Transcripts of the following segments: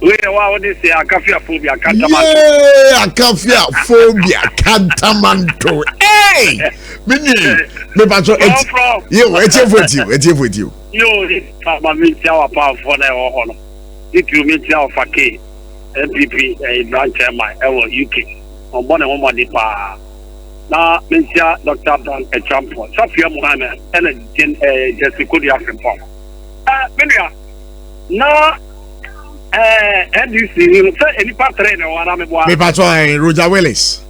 Wei yɛ wa wode sɛ akafia phobia kantamanto. Yee akafia phobia kantamanto. Hey! Me nua me patro eti. Yo, etiefo eti, etiefo eti. Yo, ma me ntia wa paafo na ɛwɔ hɔ no. Titiriw me ntia ɔfa K NPP eh, branch chairman ɛwɔ UK. Ɔbɔ ne ho mmɔden paa. Na me ntia Dr. Brand Echampon, Safia Muhammad ɛna Jen eh, Jesse Kodia Frimpong. Eh, me nua na ɛɛ ndc ni no sɛ nnipa tere na ɛwɔ anaa meboa. mepatɔ ɛn Roger Willis.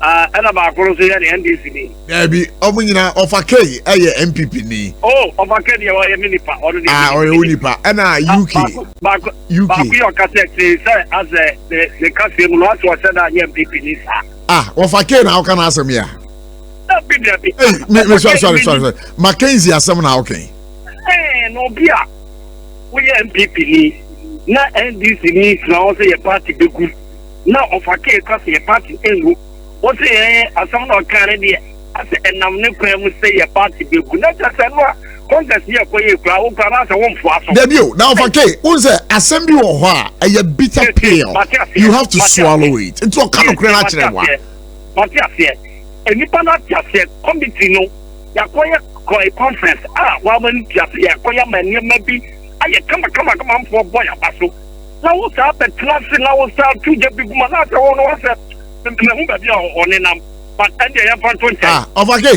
ɛna baako no nso yɛ ne ndc ni. daabi ɔmo nyinaa ɔfa kei ɛyɛ npp ni. o ɔfa kei deɛ ɔyɛ mi nipa ɔno deɛ. aa ɔyɛ wo nipa ɛna uk. baako uk baako yɛ ɔkasa akyire sɛ asɛ ne ne kaseɛ mu no asɛ ɔhyɛ da nyɛ npp ni saa. ah ɔfa kei na ɔka n'asɛm yɛ a. dabi dabi. Hey, me me sorry sorry sorry sorry Mackenzie asɛm na ɔka yi. Ɛɛ na obi a woyɛ NPP ni na NDC ni tena hɔ sɛ yɛ party bɛgu na ɔfa kee ka sɛ yɛ party ngu wo sɛ ɛɛ asɛm na ɔka ne deɛ asɛ ɛnam ne kwan mu sɛ yɛ party bɛgu na kyɛ sɛ no a congress yɛ kɔ yɛ kura wo kura na asɛ wo mfoa so. Dabi o na ɔfa kee wo sɛ asɛm bi wɔ hɔ a ɛyɛ bitter pill you have to swallow it nti ɔka no korɛ no akyerɛ wa. Mate aseɛ nnipa no ate aseɛ committee no yɛakɔyɛ kɔe conference a wɔama no tua so yɛakɔyɛ ama nneɛma bi ayɛ kamakama kama mfoɔ bɔ yɛaba so na wo saa bɛtena ase na wo saa to gya bi gu ma na asɛ wo no wasɛ mahu baabi a ɔnenam but ɛndeɛ yɛmfa nto nkyɛn. Ah, ɔfake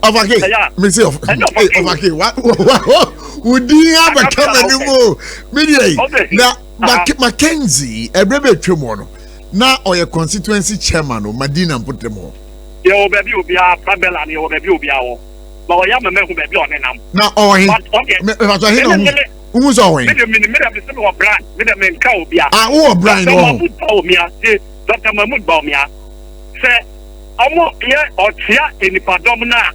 ɔfake mese ɔfake wa wa wo din abɛka m'anim o me deɛ yi na Mackenzie ɛberɛ bɛ atwam hɔ no na ɔyɛ constituency chairman o Madina mpɔtam hɔ. Yɛwɔ baabi obiara Fabella no yɛwɔ baabi obiara wɔ na ɔyɛ ama mahu baabi a ɔnenam. Na ɔwɔ he? Mepatɔ he na wohu sɛ ɔwɔ he? Mede mene mede mese mewɔ Brian mede menka obiara. Ah wowɔ Brian wɔ hɔ. Dr. Mahmood Bawumia tie Dr. Mahmood Bawumia sɛ ɔmo yɛ ɔkyea nnipadɔm no a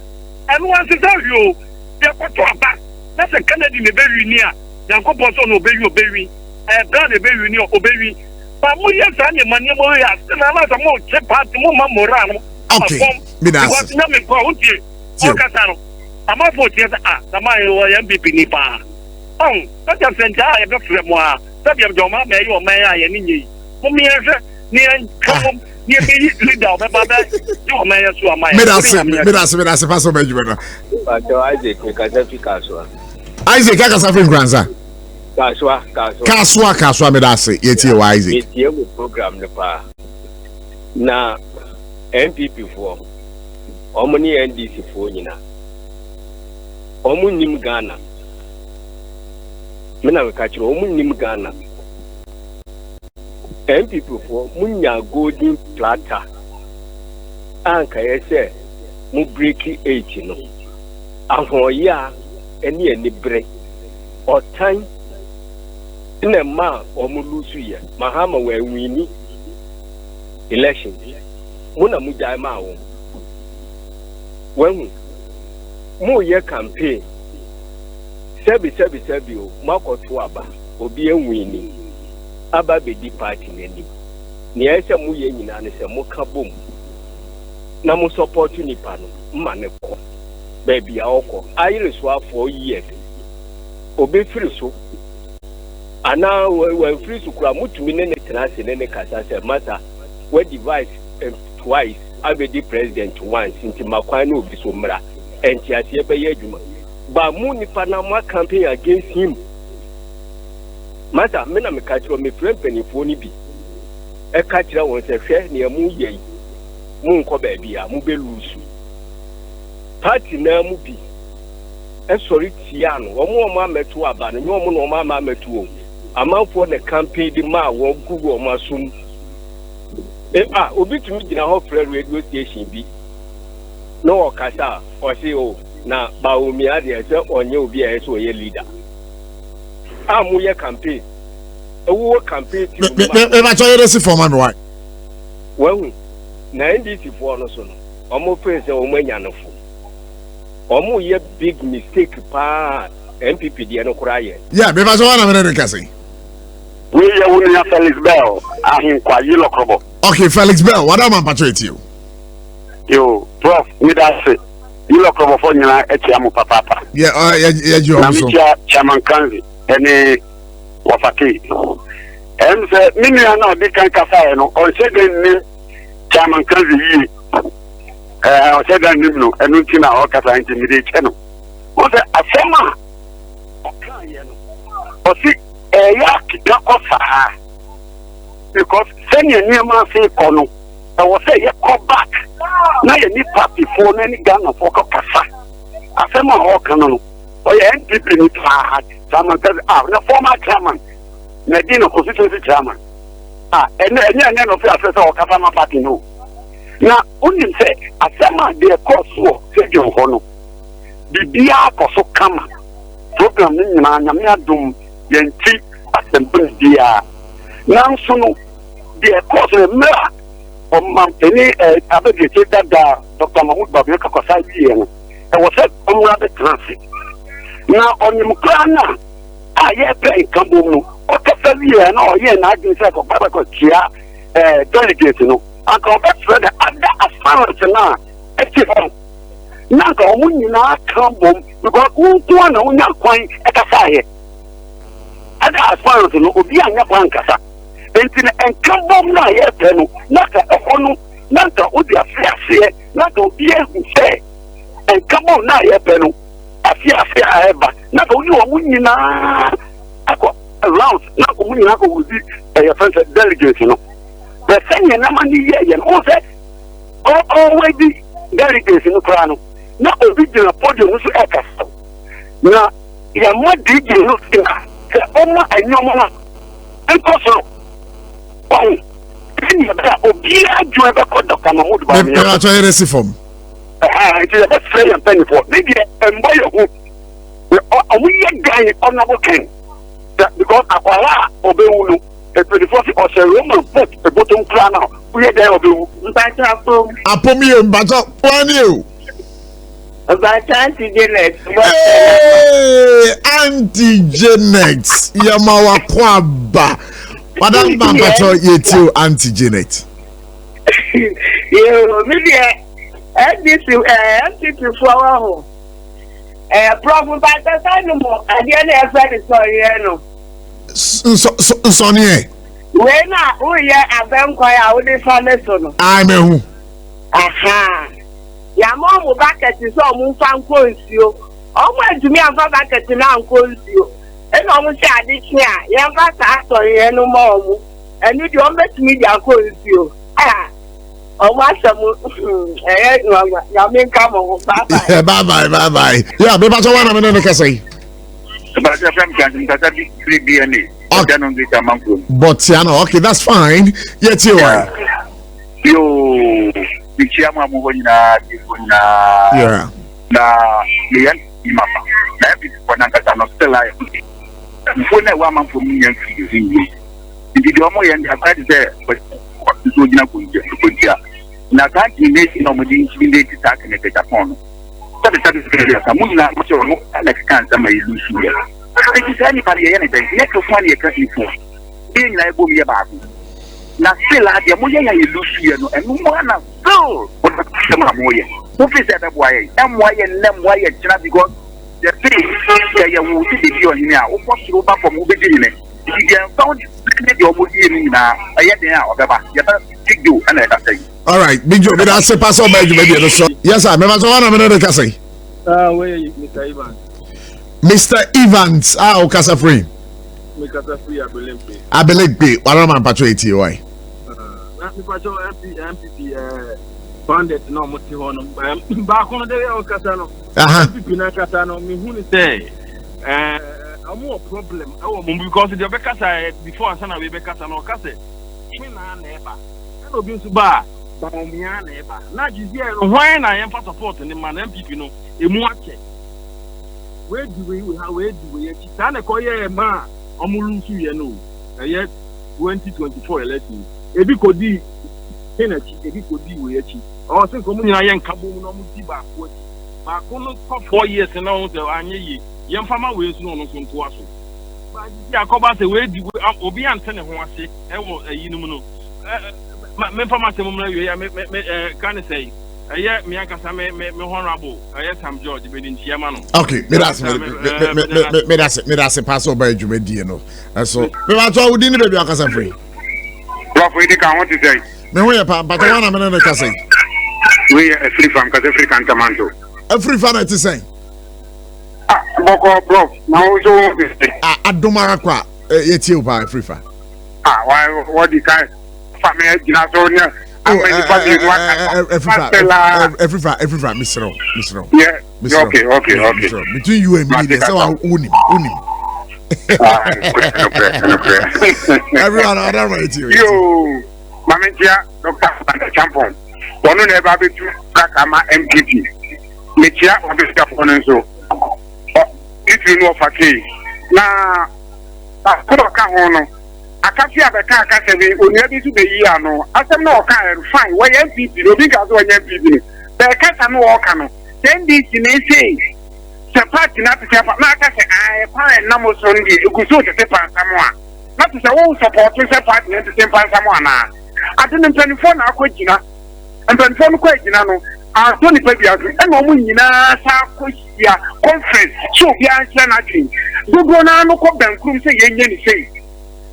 ɛno ansesa hwee o yɛkɔto aba na sɛ Kennedy na ɛbɛwini a Nyankopɔn sɛ ɔno ɔbɛwi ɔbɛwi ɛɛ Brown na ɛbɛwini a ɔbɛwi ba moyɛ saa nneɛma nneɛma wei a still anaasɛ mo kye party mo ma moral no aba fam because nyame nkɔ a wotie ɔkasa no amanfoɔ tie sɛ ah na man wɔyɛ MPP ni paa ɔn sɛdeɛ sɛ nkyɛ a yɛbɛfrɛ mo a sɛdeɛ deɛ ɔma ma ɛyɛ ɔman a yɛne nyɛ yi mo mmiɛnhwɛ ne yɛnka mom ne yɛbɛyi leader ɔbɛba bɛ gye ɔman yɛ so ama yɛ. Medase medase medase pastor ɔbɛ adwuma no. Pastor Isaac mekasa fi Kasoa. Isaac akasa fi Nkoranza. Kasoa Kasoa. Kasoa Kasoa medase yɛtie wɔ Isaac. Metie wo program no paa na NPP foɔ wɔn ne NDC foɔ nyina wɔn nnim Ghana me na meka kyerɛ wɔn nnim Ghana NPP foɔ mo nya golden platter a nka yɛ sɛ mo breaki eight no ahoɔyea ne anibere ɔtan na ɛma wɔn lusu yɛ Mahama wɔ awini election mo na mo gyae maa wɔn wahu mo yɛ campaign sɛbi sɛbi sɛbi o mo akɔto aba obi awini aba abɛdi party n'anim nea ɛsɛ mo yɛ nyinaa ne sɛ mo ka bom na mo support nipa no ma ne kɔ baabi a ɔkɔ ayere so a 4 years obɛfiri so anaa wamfiri so kora motumi ne ne tena ase ne ne kasa sɛ masa wadi vice twice abɛdi president once nti ma kwan ne obi so mmra ɛnti aseɛ bɛyɛ adwuma ba mo nipa na mo campaign against him. Masa me na meka kyerɛ mefrɛ mpanimfoɔ no bi ɛka kyerɛ wɔn sɛ hwɛ nea mo yɛ yi mo nkɔ baabi a mo bɛ lose party naa mu bi ɛsɔre tia no wɔn a wɔn amɛto aba no nyɛ wɔn na wɔn ama amɛto o amanfoɔ na campaign de maa wɔn gu wɔn asom e a obi tumi gyina hɔ frɛ radio station bi na ɔkasa a ɔse o na Bawumia deɛ sɛ ɔnyɛ obi a ɛyɛ sɛ ɔyɛ leader a moyɛ campaign ɛwowɔ campaign team no ma mebakyɛ yɛrɛ si fɔm ano wa wahu na NDC foɔ no so no ɔmo feel sɛ ɔmo anya no fo ɔmo yɛ big mistake paa NPP deɛ no koraa yɛ. Yɛ mebakyɛ wɔn na mene ne kasa yi. Wei yɛ wo nua Felix Bell ahenkwa yi lɔkrɔbɔ. Okay Felix Bell wada ma mpakyɛ etie o. Yo prof meda ase yi lɔkrɔbɔfo nyinaa akyia mo papaapa. Yɛ ɔ yɛ yɛ gye Na wɔn so. mekyia Chairman Kanzi ɛne Wɔfake. Ɛm sɛ me nua na ɔde kan kasaeɛ no, ɔnhyɛ da nnim Chairman Kanzi yie. Ɛɛ ɔhyɛ da nnim no, ɛno nti na ɔkasa nti mede kyɛ no. Wɔn sɛ asɛm a ɔkaeɛ no, ɔsi ɛyɛ akeka kɔ saa because sɛnea nneɛma ase kɔ no, ɛwɔ sɛ yɛkɔ back na yɛne partyfoɔ no ne Ghanafoɔ kɔ kasa. Asɛm a ɔreka no no, ɔyɛ NPP ni paa, Chairman Kanzi, ah, na former chairman. Na ɛdi no constituency chairman a ɛnɛ ɛnyɛ ɛnɛ na ɔfi ase sɛ ɔkasa ma party no na wonim sɛ asɛm a deɛ ɛkɔɔ so wɔ stadium hɔ no biribiara kɔ so kama program no nyinaa nyame adom yɛnti asɛmpɔ ne biara nanso no deɛ ɛkɔɔ so mmerɛ a ɔmampanin ɛɛ abɛdiakyire dada Dr. Mahmoud Bawumia kɔkɔsa wieɛ no ɛwɔ sɛ ɔmmra bɛtena ase na ɔnim koraa no a a yɛpɛ nkabom no, ɔkasa wieɛ na ɔyɛɛ n'adwene sɛ ɔba bɛkɔkyia ɛɛ delegate no, anka ɔbɛfrɛ the other aspirants no a ɛte hɔ no, na anka wɔn nyinaa ka bom because wo nko ara na wonya kwan ɛkasaeɛ. Other aspirants no, obi anya kwan nkasa. Nti no nkabom no a yɛpɛ no, na anka ɛhɔ no, na anka wode afe aseɛ, na anka obi ahu sɛ nkabom no a yɛpɛ no, afe afe a ɛba na ka wone wɔn nyinaa akɔ round na wɔn nyinaa akɔ wɔdi ɛyɛ fɛn sɛ delegate no bɛ sɛnea nneɛma no yɛ yɛ no wɔn sɛ ɔwɔ di delegate no koraa no na obi gyina podium no so ɛkasa na yɛma dj no gyina sɛ ɔma nneɛma no nkɔ soro ɔho ɛnna ɛbɛyɛ a obiara adwuma bɛkɔ dɔkta mahmood bawumia. Mɛ atɔ yɛrɛ si fam. Ɛhɛn, nti yɛbɛsrɛ yɛn mpanyinfoɔ, ne deɛ ɛmbɔ yɛ hu, ɔmo yɛ dan ɔnabo kɛn, because akwara a ɔbɛwu no, mpanyinfoɔ se ɔhyɛ Roman pope ebotom koraa na woyɛ dan ɔbɛwu. Mpatsɔ apom. Apom yɛ mpatsɔ wɔn ni o. Mpatsɔ Auntie Janet. Hey, Auntie Janet, yɛma wakɔ aba. Madam mpatsɔ yɛ ti o Auntie Janet. Yoo, mi deɛ. NDC ɛɛ eh, NPP foɔ wɔ ho ɛɛ eh, prɔfo mpakyɛ no mu adeɛ na ɛfɛ ne sɔreɛ no. Nsɔneɛ. Wei na woyɛ abɛnkwan a wode fa ne so no. Ayi mɛ hu. Aha yàmú ɔmo bakɛte sɛ ɔmo nfa nkɔ nsuo ɔmo antumi anfa bakɛte no ankɔ nsuo ɛna ɔmo sɛ ade kye a yɛnfa saa sɔreɛ no ma ɔmo ɛno deɛ ɔmo bɛtumi de akɔ nsuo a. Ɔmo asɛm ɛyɛ nwanwa nyame nka mo ho bye bye. bye bye bye bye. Yeah, me pato wana me ne ne kasa yi. Bàtà fɛm kan nkasa bi firi DNA. Okay. Bɔtiano Greater Mankuro. Bɔtiano, okay, that's fine. Yeah, tie wa. Yoo, mekyia mo a mo hɔ nyinaa, tiefo nyinaa. Yeah. Na meyɛ mapa. Na MPP fo nankasa no still ayɛ. Mfuo na ɛwɔ amanfoɔ mu nyɛ mfiri yie. Nti deɛ wɔyɛ no deɛ akɔyɛ te sɛ nso gyina kontia. Na saa intimidation na wɔde intimidate saa Kenneth Agyapong no. Sɛbe sɛbe sɛbe sɛbe mo nyinaa mo sɛ ɔno na ɛkeka nsɛm a yɛlu su yɛ. Nti saa nipa no yɛyɛ ne dɛn? Nyɛ kefo a na yɛka info. Yɛn nyinaa yɛbom yɛ baako. Na still a deɛ moyɛ yɛ a yɛlu su yɛ no ɛno mu ara na still mo asɛm a moyɛ. Mo feel sɛ ɛbɛboa yɛn? Ɛmmoa yɛn nnɛ mmoa yɛn kyena because yɛse sɛ yɛwo sɛ bɛdi ɔhene a wokɔ soro ba fam wobɛdi hene. Nti deɛ mfa wo ne deɛ ɔmo die no nyinaa ɛyɛ den a ɔbɛba yɛbɛ Big Joe ɛna ɛkasa yi. Alright, Big Joe, meda ase pa sɛ ɔba adwumadie no so. Yes sir, meba sɛ wana mene ne kasa yi. Ah, wei Mr. Evans. Mr. Evans, ah, ɔkasa firi. Mekasa firi Abelemkpe. Abelemkpe, wara ma mpatwɔ etie wae. Na mepatwɔ MP, MPP, eh, bandit na ɔmo te hɔ no. Baako no de ɔkasa no. MPP na kasa no, mehu ne sɛ, eh, ɔmo wɔ problem ɛwɔ ɔmo mu because deɛ ɔbɛkasa eh, before ansa na wei bɛkasa no ɔka sɛ hena na ɛba ɛna obi nso ba a Bawumia na ɛba na gyesiɛ no hwan na yɛmfa support ne ma na NPP no emu akyɛ wei di wei wɔ ha wei di wei akyi saa na ɛkɔyɛɛ ma a ɔmo lusu yɛ no ɛyɛ 2024 election ebi kɔdi hena akyi ebi kɔdi wei akyi ɔwɔ sɛ nka ɔmo nyinaa yɛ nka bom na ɔmo di baako akyi baako no kɔ 4 years na ɔmo sɛ anyɛ yie yɛmfa ma wei nso na ɔno nso ntoa so. Sisi akɔba sɛ wei di wei obi ante ne ho ase ɛwɔ ɛyi no mu no ɛ memfa m'asɛm mmra wie a me me me ɛ ka ne sɛ Ɛyɛ me ankasa me me me honourable ɛyɛ Sam George mede nkyia ma no. Okay, meda ase meda ase meda ase paa sɛ ɔba adwumadie no ɛso. Mebatɔ wo din ne baabi akasa firi. Brɔfo yi di ka ho te sɛn? Me ho yɛ paa mpatɔ wɔn na mene ne kasa yi. Wei yɛ afiri fa nkasa firi kantamanto. Afiri fa na ɛte sɛn? Ah, bɔkɔ brɔf na wo nso wo ho te sɛn? Ah, adom ara kwa yɛtie wo paa afiri fa. Ah, wɔdi kan fa me agyina so ne ama nipa mmienu akasa. Efrifa, Efrifa, mesrɛ wo, mesrɛ wo. Yeah, mesrɛ okay, okay, okay. Mesrɛ between you and me deɛ sɛ wa wonim, wonim. Ah, nokorɛ, nokorɛ. Everyone, ɔda ma eti. Yoo, maame ntia Dr. Banda Champon, wɔn na ɛba abɛtu kraka ma MPP. Mekyia ɔbɛsiafoɔ no nso. Titiri no ɔfa kei. Na baako a ɔka ho no. Akase a bɛkaa kasa bi, onua bi nso beyii ano. Asɛm no a ɔkaeɛ no, fine, wɔyɛ NPP no, obi nkaa sɛ ɔnyɛ NPP no, but kasa no a ɔka no, sɛ NDC no sei, sɛ party no atete apa, na aka sɛ ae, kwan a ɛnam so no deɛ, egu so retete pansam a, na te sɛ wo sɔpɔɔto sɛ party no ntete mpansam anaa? Ade no mpanimfoɔ na akɔ gyina, mpanimfoɔ no kɔ agyina no, antɔ nipa biara so, ɛna wɔn nyinaa san akɔ hyia conference sɛ obiara nkyerɛ n'adwene. Dodoɔ no ara no kɔ bɛnkurom sɛ yɛnyɛ no sei.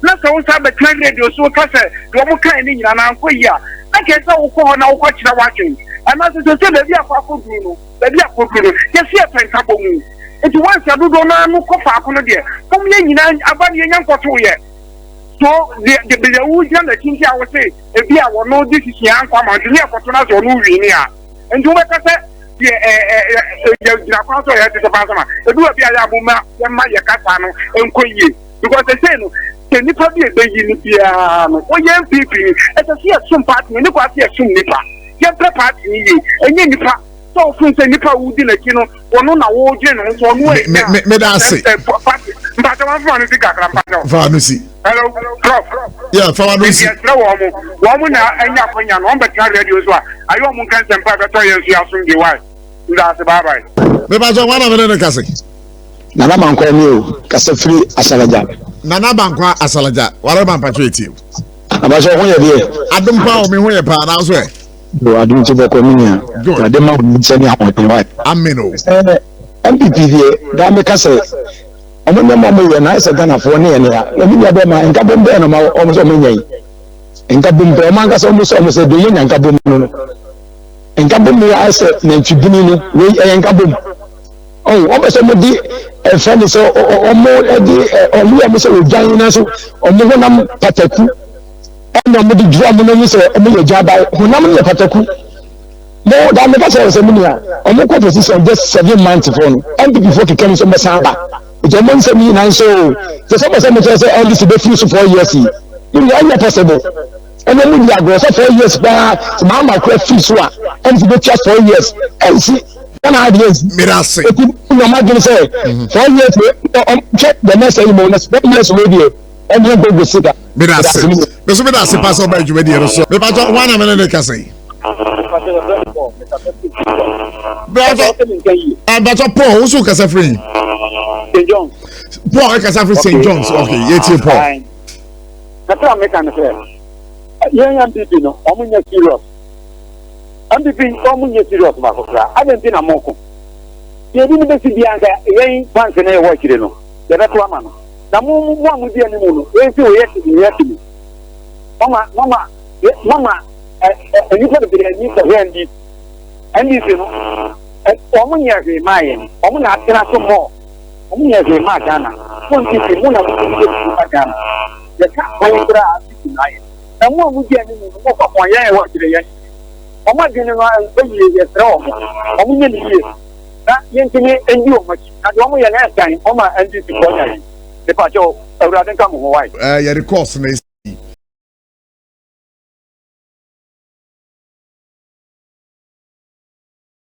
Na sɛ wosan bɛtena radio so ka sɛ deɛ wɔn kae no nyinaa no ankɔ yie a, na nka ɛsɛ sɛ wokɔ hɔ na wokɔkyerɛ w'adwene. Anaasɛ sɛ sɛ baabi akɔ akɔduru no, baabi akɔduru no, yɛse yɛpɛ nkabɔmu. Nti once a dodoɔ no ara no kɔ faako no deɛ, mom yɛn nyinaa aba no yɛnya nkɔtoeɛ. So deɛ deɛ deɛ wogyina n'akyi nti a wose ebi a wɔno de sisi ankɔ ama nti ne yɛkɔto no asɛ ɔno wini a, nti wobɛka sɛ deɛ ɛ ɛ ɛ yɛgyina kwan so a yɛte sɛ pansam a, ebi wɔ bi a yɛ a momma yɛmma yɛ kasa no nkɔ yie. Because sɛsɛi no sɛ nipa bi a ɛbɛyi no biara no wɔyɛ NPP ni, ɛsɛ sɛ yɛsom party no, ne kwan sɛ yɛsom nipa, yɛmpɛ party no yie, ɛnyɛ nipa sɛ wofin sɛ nipa a wodi n'akyi no wɔno na wodwen ne ho sɛ ɔno a meda ase party mpakyɛ wɔn fa no si kakra mpakyɛ fa no si. Hello prof. Yeah, fa no si. Nti ɛsrɛ wɔn mo wɔn mo na ɛnya akonya no wɔn bɛtena radio so a ayɛ wɔn nka nsɛmpa ɛbɛtɔ yɛn nso yɛ asomdwe why nda ase bye bye. Mepakyɛ wɔn na mene ne kase. Nana Bankwa ni o, kasa firi Asalaja. Nana Bankwa Asalaja, ware ma mpakyɛ etie o. Abakyɛ ho yɛ deɛ. Adom paa o, me ho yɛ paa, nanso ɛ. O adom nti bɔkɔ me nua. Good. Awurade ma wo nyinsɛn ne ahoɔden wae. Amen o. Ɛɛ NPP deɛ daa meka sɛ ɔmo nneɛma ɔmo yɛ no ayɛ sɛ Ghanafoɔ ne yɛn ya. Na me nua bɛɛma nkabom bɛɛ na ɔmo ɔmo sɛ ɔmo anya yi. Nkabom pɛ ɔmo ankasa ɔmo sɛ ɔmo sɛ deɛ yɛnya nkabom no no. Nkabom no ayɛ sɛ nantwibini no wei ɛyɛ nkabom. Ɔn, wɔn pɛ sɛ wɔn de ɛfɛ ne sɛ wɔn de wɔn yɛ wɔn sɛ odwan nanso wɔn honam pataku ɛna wɔn de dura wɔn ani sɛ wɔn yɛ gya ba honam no yɛ pataku. Mo daa meka kyerɛ wɔn sɛ mo nua wɔn kɔ position just 7 months fo no NPP fo keka mu sɛ wɔn bɛsan aba nti wɔn nsɛm yi nyinaa nso sɛ sɛ wɔn sɛ mo kyerɛ sɛ NDC bɛfiri so 4 years yi mo nua ɛnyɛ possible ɛna mo di agorɔ sɛ 4 years paa sɛ maa ma kora firi so a NDC bɛtua 4 years ɛnsi. Ghana ha deɛ nsi. Meda ase. Eti na ɔmo adwene sɛ 4 years wei ɔmo hwɛ the next ɛyi mo na 4 years wei deɛ ɔmo yɛ nkɔ sika. Meda ase. Meso meda ase paa sɛ ɔba adwumadie no so. Mepatɔ hwan na mene ne kasa yi? Mpatɔ Paul wo so kasa firi? St John's. Paul ɛkasa firi St John's. Okay, yɛtie Paul. Kakra meka ne sɛ yɛn NPP no ɔmo nyɛ serious. NPP ɔmo nyɛ serious baako koraa adɛn nti na moko deɛ ebi no bɛsi biara nka yɛn fans no yɛwɔ akyire no yɛbɛto ama no na mo mo a modi anim no yɛn sɛ wɔyɛ tumi yɛ tumi mama mama mama ɛ ɛ nnipa bebree ani kɔhwɛ NDC NDC no ɛ wɔn nyɛ hwee maa yɛn wɔn na atena so mɔɔ wɔn nyɛ hwee maa Ghana mo NPP mo na mo de bi ma Ghana yɛka kwan koraa NPP na ayɛ na mo a modi anim no mo fa wɔn yɛn ɛwɔ akyire yɛn wɔn adwene no ankɔ yie, yɛsrɛ wɔn, wɔn nyɛ no yie na yɛntumi ndi wɔn akyi, na deɛ wɔn yɛ no ɛsan wɔn a NDC foɔ nya yi, mepakyɛw, Awurade nka mo ho wae. Yɛde course no.